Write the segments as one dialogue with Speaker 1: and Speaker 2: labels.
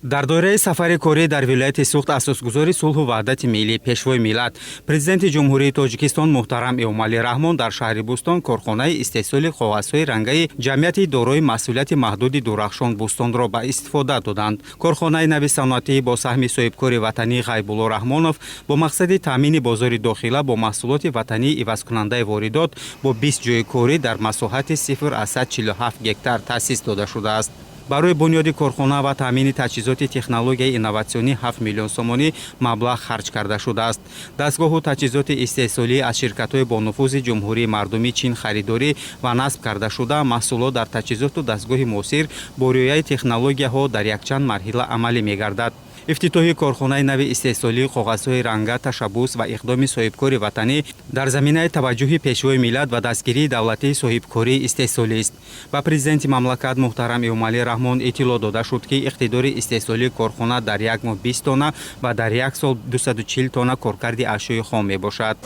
Speaker 1: Дар доираи сафари корӣ дар вилояти Суғд асосгузори сулҳу ваҳдати миллӣ, Пешвои миллат, Президенти Ҷумҳурии Тоҷикистон муҳтарам Эмомалӣ Раҳмон дар шаҳри Бӯстон корхонаи истеҳсоли коғазҳои рангаи ҷамъияти дорои масъулияти маҳдуди Дурахшон Бӯстонро ба истифода доданд. Корхонаи нави саноатӣ бо саҳми соҳибкори ватанӣ Ғайбулло Раҳмонов бо мақсади таъмини бозори дохила бо маҳсулоти ватании ивазкунандаи воридот бо 20 ҷойи корӣ дар масоҳати 0,47 гектар таъсис дода шудааст. Барои бунёди корхона ва таъмини таҷҳизоти технологияи инноватсионӣ 7 миллион сомонӣ маблағ харҷ карда шудааст. Дастгоҳу таҷҳизоти истеҳсолӣ аз ширкатҳои бонуфузи Ҷумҳурии Мардумии Чин харидорӣ ва насб карда шуда, маҳсулот дар таҷҳизоту дастгоҳи муосир бо риояи технологияҳо дар якчанд марҳила амалӣ мегардад. Ифтитоҳи корхонаи нави истеҳсолии коғазҳои ранга ташаббус ва иқдоми соҳибкори ватанӣ дар заминаи таваҷҷӯҳи Пешвои миллат ва дастгирии давлатии соҳибкории истеҳсолист. Ба Президенти мамлакат муҳтарам Эмомалӣ Раҳмон иттилоъ дода шуд, ки иқтидори истеҳсолии корхона дар як моҳ 20 тонна ва дар як сол 240 тонна коркарди ашёи хом мебошад.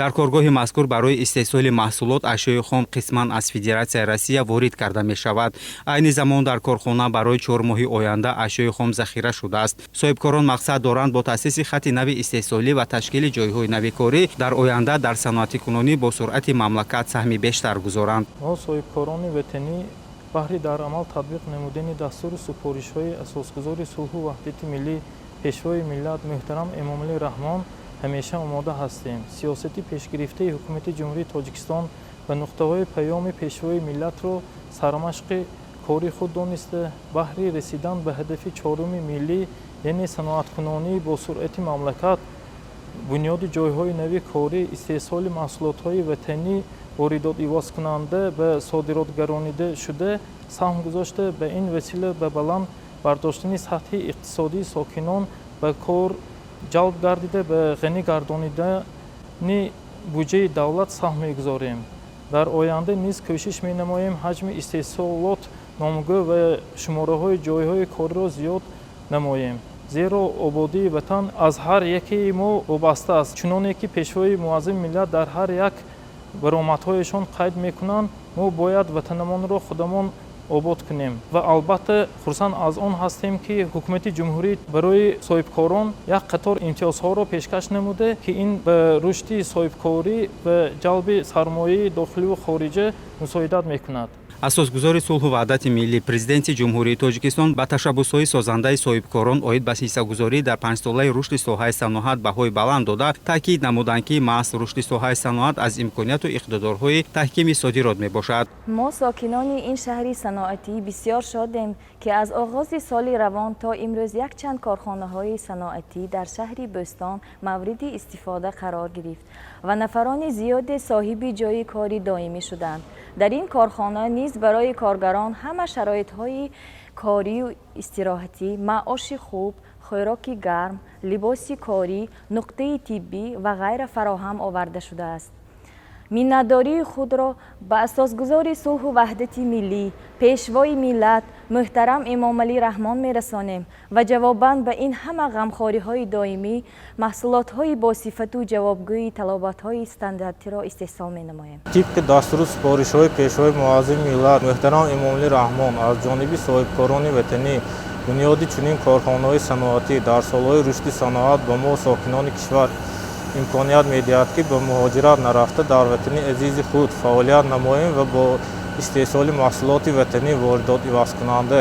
Speaker 1: Дар коргоҳи мазкур барои истеҳсоли маҳсулот ашёи хом қисман аз Федератсияи Россия ворид карда мешавад. Айни замон дар корхона барои 4 моҳи оянда ашёи хом захира шудааст. Соҳибкорон мақсад доранд бо таъсиси хатти нави истеҳсолӣ ва ташкили ҷойҳои нави корӣ дар оянда дар саноатикунонӣ бо суръати мамлакат саҳми бештар гузоранд.
Speaker 2: Мо, соҳибкорони ватанӣ, баҳри дар амал татбиқ намудани дастуру супоришҳои асосгузори сулҳу ваҳдати миллӣ, Пешвои миллат муҳтарам Эмомалӣ Раҳмон ҳамеша омода ҳастем. Сиёсати пешгирифтаи Ҳукумати Ҷумҳурии Тоҷикистон ва нуқтаҳои Паёми Пешвои миллатро сармашқи кори худ дониста, баҳри расидан ба ҳадафи чоруми миллӣ, яъне саноаткунонии босуръати мамлакат, бунёди ҷойҳои нави корӣ, истеҳсоли маҳсулотҳои ватанӣ воридотивазкунанда ба содиротгаронида шуда саҳм гузошта, ба ин васила ба баланд бардоштани сатҳи иқтисодии сокинон, ба кор ҷалб гардида, ба ғанӣ гардонидани буҷаи давлат саҳм мегузорем. Дар оянда низ кӯшиш менамоем ҳаҷми истеҳсолот, номгӯ ва шумораҳои ҷойҳои кориро зиёд намоем, зеро ободии ватан аз ҳар якеи мо вобаста аст. Чуноне ки Пешвои муаззами миллат дар ҳар як баромадҳояшон қайд мекунанд, мо бояд ватанамонро худамон обод кунем. Ва албатта, хурсанд аз он ҳастем, ки Ҳукумати ҷумҳурӣ барои соҳибкорон як қатор имтиёзҳоро пешкаш намуда, ки ин ба рушди соҳибкорӣ ва ҷалби сармояи дохиливу хориҷа мусоидат мекунад.
Speaker 1: Асосгузори сулҳу ваҳдати миллӣ, Президенти Ҷумҳурии Тоҷикистон ба ташаббусҳои созандаи соҳибкорон оид ба ҳиссагузорӣ дар панҷсолаи рушди соҳаи саноат баҳои баланд дода, таъкид намуданд, ки маҳз рушди соҳаи саноат аз имконияту иқтидорҳои таҳкими содирот мебошад.
Speaker 3: Мо, сокинони ин шаҳри саноатӣ, бисёр шодем, ки аз оғози соли равон то имрӯз якчанд корхонаҳои саноатӣ дар шаҳри Бӯстон мавриди истифода қарор гирифт ва нафарони зиёде соҳиби ҷойи кори доимӣ шуданд. Дар ин корхона низ барои коргарон ҳама шароитҳои корию истироҳатӣ, маоши хуб, хӯроки гарм, либоси корӣ, нуқтаи тиббӣ ва ғайра фароҳам оварда шудааст. Миннатдории худро ба асосгузори сулҳу ваҳдати миллӣ, Пешвои миллат муҳтарам Эмомалӣ Раҳмон мерасонем ва ҷавобан ба ин ҳама ғамхориҳои доимӣ маҳсулотҳои босифату ҷавобгӯи талаботҳои стандартиро истеҳсол менамоем.
Speaker 4: Тибқи дастуру супоришҳои Пешвои муаззами миллат муҳтарам Эмомалӣ Раҳмон аз ҷониби соҳибкорони ватанӣ бунёди чунин корхонаҳои саноатӣ дар солҳои рушди саноат ба мо, сокинони кишвар, имконият медиҳад, ки ба муҳоҷират нарафта, дар ватани азизи худ фаъолият намоем ва бо истеҳсоли маҳсулоти ватанӣ воридотивазкунанда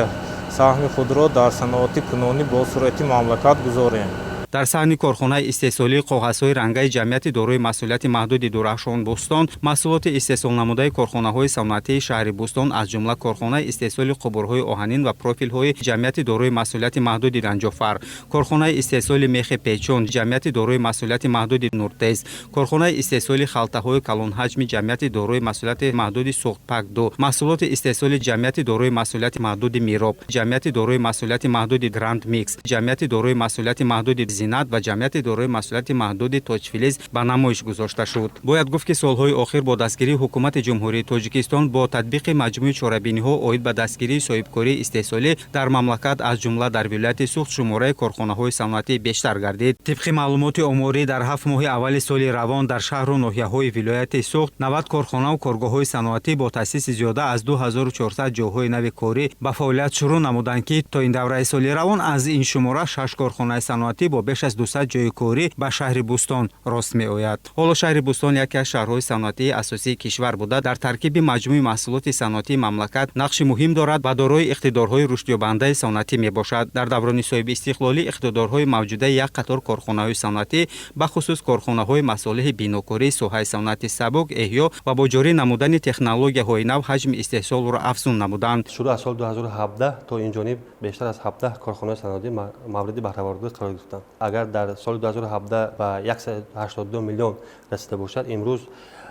Speaker 4: саҳми худро дар саноати кунунӣ бо суръати мамлакат гузорем.
Speaker 1: Дар саҳни корхонаи истеҳсолии коғазҳои рангаи ҷамъияти дорои масъулияти маҳдуди Дурахшон Бӯстон маҳсулоти истеҳсолнамудаи корхонаҳои саноатии шаҳри Бӯстон, аз ҷумла корхонаи истеҳсоли қубурҳои оҳанин ва профилҳои ҷамъияти дорои масъулияти маҳдуди Ранҷофар, корхонаи истеҳсоли мехи печон ҷамъияти дорои масъулияти маҳдуди Нуртез, корхонаи истеҳсоли халтаҳои калонҳаҷми ҷамъияти дорои масъулияти маҳдуди Суғдпак 2, маҳсулоти истеҳсоли ҷамъияти дорои масъулияти маҳдуди Мироб, ҷамъияти дорои масъулияти маҳдуди Гранд Микс, ҷамъияти дорои масъулияти маҳдуди Зинат ва ҷамъияти дорои масъулияти маҳдуди Тоҷфилиз ба намоиш гузошта шуд. Бояд гуфт, ки солҳои охир бо дастгирии Ҳукумати Ҷумҳурии Тоҷикистон, бо татбиқи маҷмӯи чорабиниҳо оид ба дастгирии соҳибкории истеҳсолӣ дар мамлакат, аз ҷумла дар вилояти Суғд, шумораи корхонаҳои саноатӣ бештар гардид. Тибқи маълумоти оморӣ, дар 7 моҳи аввали соли равон дар шаҳру ноҳияҳои вилояти Суғд 90 корхонаву коргоҳҳои саноатӣ бо таъсиси зиёда аз 2400 ҷойҳои нави корӣ ба фаъолият шурӯъ намуданд, ки то ин давраи соли равон аз ин шумора шаш корхонаи саноатӣ бо беш аз 200 ҷойи корӣ ба шаҳри Бӯстон рост меояд. Ҳоло шаҳри Бӯстон яке аз шаҳрҳои саноатии асосии кишвар буда, дар таркиби маҷмӯи маҳсулоти саноатии мамлакат нақши муҳим дорад ва дорои иқтидорҳои рушдёбандаи саноатӣ мебошад. Дар даврони соҳибистиқлолӣ иқтидорҳои мавҷудаи як қатор корхонаҳои саноатӣ, бахусус корхонаҳои масолеҳи бинокорӣ, соҳаи саноати сабук эҳё ва бо ҷорӣ намудани технологияҳои нав ҳаҷми истеҳсолро афзун намуданд.
Speaker 5: Шурӯъ аз соли 2017 то ин ҷониб бештар аз 17 корхонаи саноатӣ мавриди баҳрабардорӣ қарор гирифтанд. Агар дар соли 2017 ба 182 миллион расида бошад, имрӯз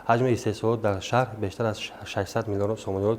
Speaker 5: ҳаҷми истеҳсолот дар шаҳр бештар аз 600 миллион сомониро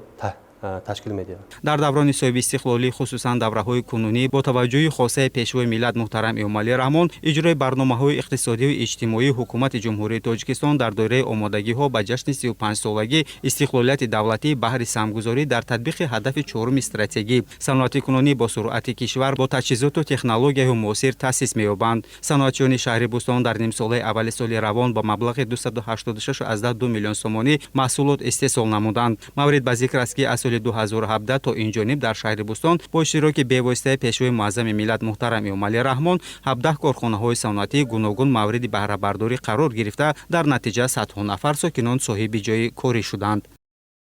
Speaker 5: ташкил медиҳад.
Speaker 1: Дар даврони соҳибистиқлолӣ, хусусан давраҳои кунунӣ, бо таваҷҷӯҳи хосаи Пешвои миллат муҳтарам Эмомалӣ Раҳмон, иҷрои барномаҳои иқтисодию иҷтимоии Ҳукумати Ҷумҳурии Тоҷикистон дар доираи омодагиҳо ба ҷашни 35-солагии истиқлолияти давлатӣ, баҳри саҳмгузорӣ дар татбиқи ҳадафи чоруми стратегӣ, саноатикунонӣ бо суръати кишвар бо таҷҳизоту технологияҳои муосир таъсис меёбанд. Саноатчиёни шаҳри Бӯстон дар нимсолаи аввали соли равон ба маблағи 286,2 миллион сомонӣ маҳсулот истеҳсол намуданд. Маврид ба зикр аст, ки аз соли 2017 то ин ҷониб дар шаҳри Бӯстон бо иштироки бевоситаи Пешвои муаззами миллат муҳтарам Эмомалӣ Раҳмон 17 корхонаҳои саноатии гуногун мавриди баҳрабардорӣ қарор гирифта, дар натиҷа садҳо нафар сокинон соҳиби ҷойи корӣ шуданд.